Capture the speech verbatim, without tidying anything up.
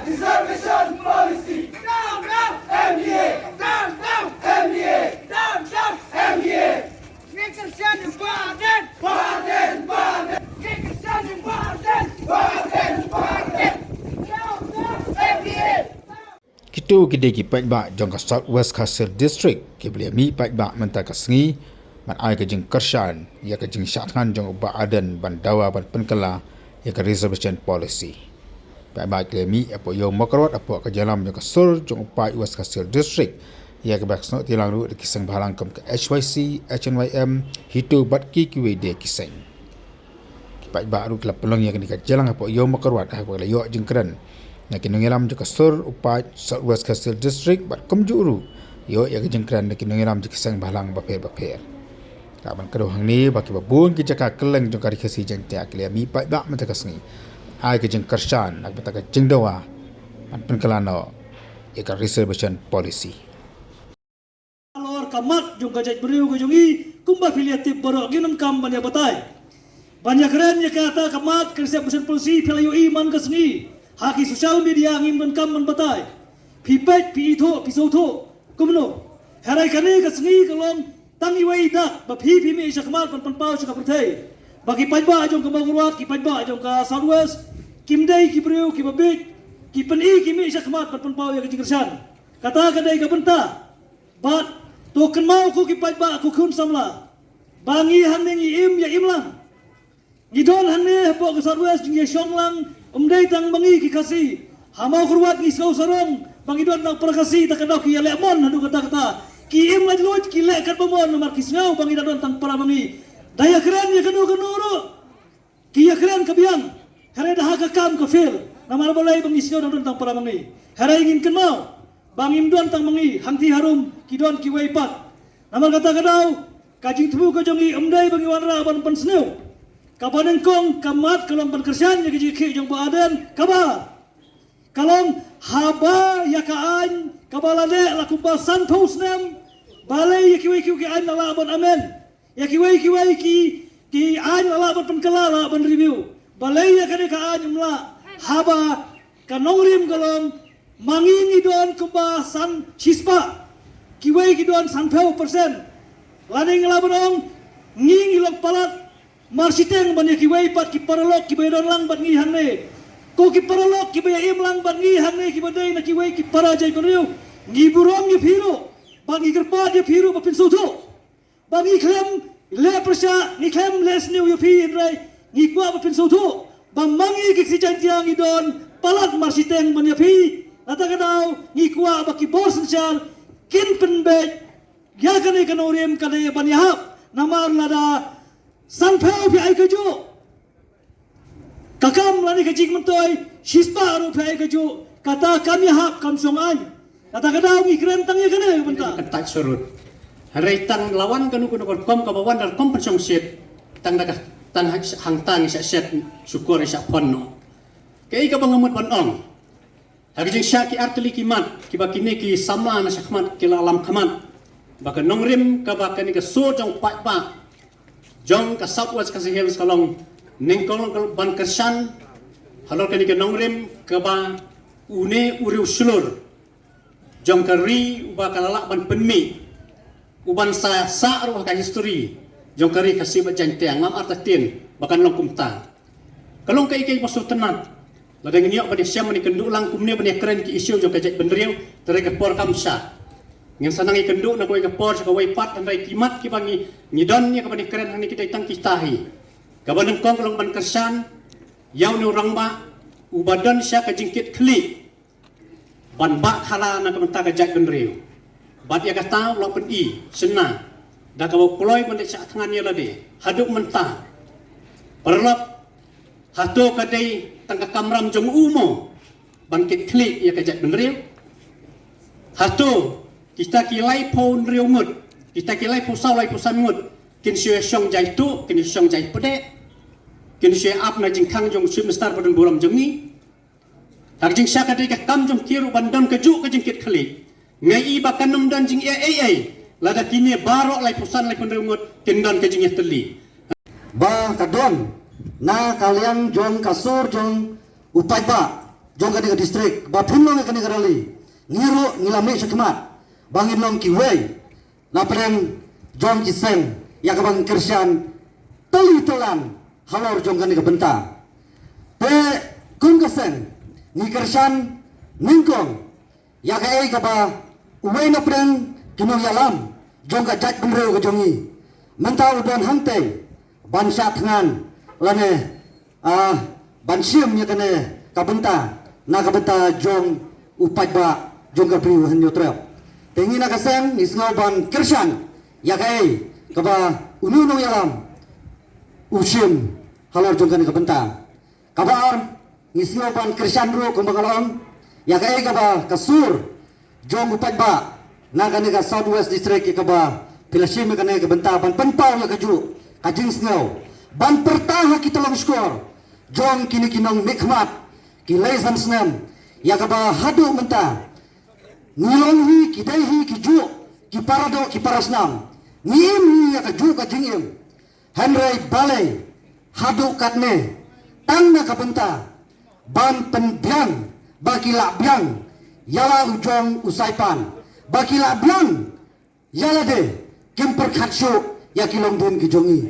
Reservation policy. Down, down. M D A. Down, down. M D A. Down, down. M D A. Ngi kyrshan ïa u Bah Ardent. Bah Ardent, Bah Ardent. Ngi kyrshan ïa u Bah Ardent. Bah Ardent, Bah Ardent. Down, down. M D A. Kito ki dei ki paidbah jong ka South West Khasi Hills District kiba la mih paidbah mynta ka sngi ban ai ka jingkyrshan ïa ka jingshah thngan jong u Bah Ardent ban dawa ban pynkylla ïa ka reservation policy. Paidbah ki la mih hapoh Ïew Mawkyrwat hapoh ka jingïalam jong ka sur jong u paid West Khasi Hills District ïa kaba snoh tilang ruh da ki seng bhalang kum ka H Y C, H N Y M, HITO bad ki kiwei de ki seng. Ki paidbah ruh ki la pynlong ïa kane ka jingïalang hapoh Ïew Mawkyrwat ha kaba la ïoh jingkren na ki nongïalam jong ka sur u paid South West Khasi Hills District bad kumjuh ruh ïoh ïa ka jingkren na ki nongïalam jong ki seng bhalang bapher bapher. Ka ban kdew hangne ba kiba bun ki jaka kylleng jong ka Ri Khasi Jaiñtia ki la mih paidbah mynta ka sngi ai ka jingkyrshan na ka bynta ka jingdawa ban pynkylla noh ïa ka reservation policy. Halor ka mat jong ka jaitbynriew ka jong i, kumba phi la tip baroh, ngin ym kam ban ïa batai. Ban ïa kren ïa kata ka mat ka reservation policy phi la ïohi man ka sngi ha ki social media, ngim donkam ban batai. Phi peit, phi ithuh, phi sngewthuh. Kumno? Hynrei kane ka sngi ka long tang iwei i dak ba phi phi mih shakhmat ban pynpaw sha ka pyrthei ba ki paidbah jong ka Mawkyrwat, ki paidbah jong ka South West kim dei ki briew kiba bieit, ki pyni ki mih shakhmat ban pynpaw ïa ka jingkyrshan. Kata ka dei ka bynta. Bad to kynmaw ko ki paidbah, ko khun samla, ba ngi hangne ngi im ïa im lang. Ngi don hangne hapoh ka South West ngi ïa shong lang, ym dei tang ma ngi ki Khasi. Ha Mawkyrwat ngi sngew sarong ba ngi don tang para Khasi, ta ka daw ki ïa leh mon haduh katta katta. Ki im laitluid, ki leh katba mon namar ki sngew ba ngi da don tang para ma ngi. Da ïa kren ïa kano kano ruh ki ïa kren ka biang, hynrei da ha ka kam ka fail. Namar balei? Ba ngi sngew da don tang para ma ngi. Hynrei ngin kynmaw ba ngim don tang ma ngi, hangtei harum ki don kiwei pat. Namar kata ka daw ka jingthmu ka jong ngi ym dei ba ngi wanrah ban pynsniew. Kaba nyngkong ka mat ka long ban kyrshan ïa ka jingkhih jong Bah Ardent, kaba ka long haba ïa ka aiñ kaba la leh la kumba sanphew snem, balei ïa kiwei kiwei ki aiñ la lah ban amend? Ïa kiwei kiwei ki, ki aiñ la lah ban pynkylla, la lah ban review. Balei ïa kane ka aiñ ym lah? Haba ka nongrim ka long ma ngi ngi don kumba san shispah, kiwei ki don sanphew percent. Lane ngi lah ban ong ngi ngi long palat marshiteng ban ïa kiwei pat ki paralok kiba ïa don lang bad ngi hangne. Ko ki paralok kiba ïa im lang bad ngi hangne kiba dei na kiwei ki para jaitbynriew, ngi burom ïa phi ruh bad ngi kyrpad ïa phi ruh ba phin sngewthuh. Ba ngi khlem leh pyrshah, ngi khlem leh sniew ïa phi, hynrei ngi kwah ba phin sngewthuh ba ma ngi ki Khasi Jaiñtia ngi don palat marshiteng ban ïa phi. Nata ka daw ngi kwah ba ki bor synshar kin pynbeit ïa kane ka nongrim ka dei ban ïahap. Namar lada sanphew phi ai kajuh, ka kam lane ka jingmyntoi shispah ruh phi ai kajuh, kata kam ïahap, kam shong aiñ. Kata ka daw ngi kren tang ïa kane ka bynta. Kan tat surut. Hynrei tang la wan kano kano ka rukom kaba wan da rukom pynshongshit, tang da ka, tang hangta ngi shah shet, shukor ngi shah pon noh. Kaei kaba nga mut ban ong, ha ka jingshah ki artylli ki mat kiba kine ki samla na shakhmat ki la lam khmat, ba ka nongrim kaba kane ka sur jong paidbah jong ka South West Khasi Hills ka long nyngkong ban kyrshan halor kane ka nongrim kaba une u riewshlur jong ka ri uba ka la lah ban pynmih, uban sa sah ruh ha ka history jong ka Ri Khasi bad Jaiñtia, ngam artatien ba kan long kumta. Ka long kaei kaei ba sngewtynnat. Lada ngin ïoh ban ïashem ban ïakynduh lang kumne ban ïakren ki issue jong ka jaitbynriew, te hynrei ka por kam shah. Ngin sa nang ïakynduh na kawei ka por sha kawei pat, hynrei ki mat kiba ngi, ngi don ïa ka ban ïakren hangne ki dei tang kita hi. Kaba nyngkong ka long ban kyrshan ïa une u rangbah uba don sha ka jingkitkhlieh ban bah khana na ka bynta ka jaitbynriew. Bad ïa kata u la pyni shynna da kaba u kloi ban leit shah thngan ïa lade haduh mynta. Paralok, hato ka dei tang ka kamram jong u mo ban kitkhlieh ïa ka jaitbynriew? Hato kita ki laiphew hynriew ngut, kita ki laiphew saw, laiphew san ngut kin shu ïa shong jai tuh, kin ïa shong jai pdeh, kin shu ïa ap na jingkhang jong u Chief Minister ba don burom jong ngi? Ha ka jingshah ka dei ka kam jong ki ruh ban don kajuh ka jingkitkhlieh. Nga i ba kan ym don jingeh ei ei lada kine baroh laiphew san, laiphew hynriew ngut kin don ka jingïatylli. Ba ka don na ka liang jong ka sur jong u paidbah, jong kane ka district ba phin long ïa kane ka rally, ngi ruh ngi la mih shakhmat ba ngin long kiwei na pdeng jong ki seng ïa kaba ngi kyrshan tylli tyllan halor jong kane ka bynta. Te kum ka seng ngi kyrshan nyngkong ïa kaei kaba uwei na pdeng ki nongïalam jong ka jaitbynriew ka jong ngi mynta u don hangtei ban shah thngan lane, ah, ban shim ïa kane ka bynta na ka bynta jong u paidbah jong ka Bri u Hynñiewtrep. Te ngi na ka seng ngi sngew ban kyrshan ïa kaei kaba une u nongïalam u shim halor jong kane ka bynta. Kaba ar, ngi sngew ban kyrshan ruh kumba nga la ong ïa kaei kaba ka sur jong u paidbah na kane ka South West District ïa kaba phi la shim ïa kane ka bynta ban pynpaw ïa kajuh ka jingsngew ban pyrta ha ki tyllong shkor jong kine ki nongmihkhmat ki lei san snem ïa kaba haduh mynta ngi long hi ki dei hi ki juh ki paradoh ki parasnam, ngi im hi ïa kajuh ka jingim. Hynrei balei haduh katne tang na ka bynta ban pynbiang ba ki lah biang ïa la u jong u Saipan, ba ki lah biang ïa lade, kim pyrkhat shuh ïa ki longdien ki jong ngi.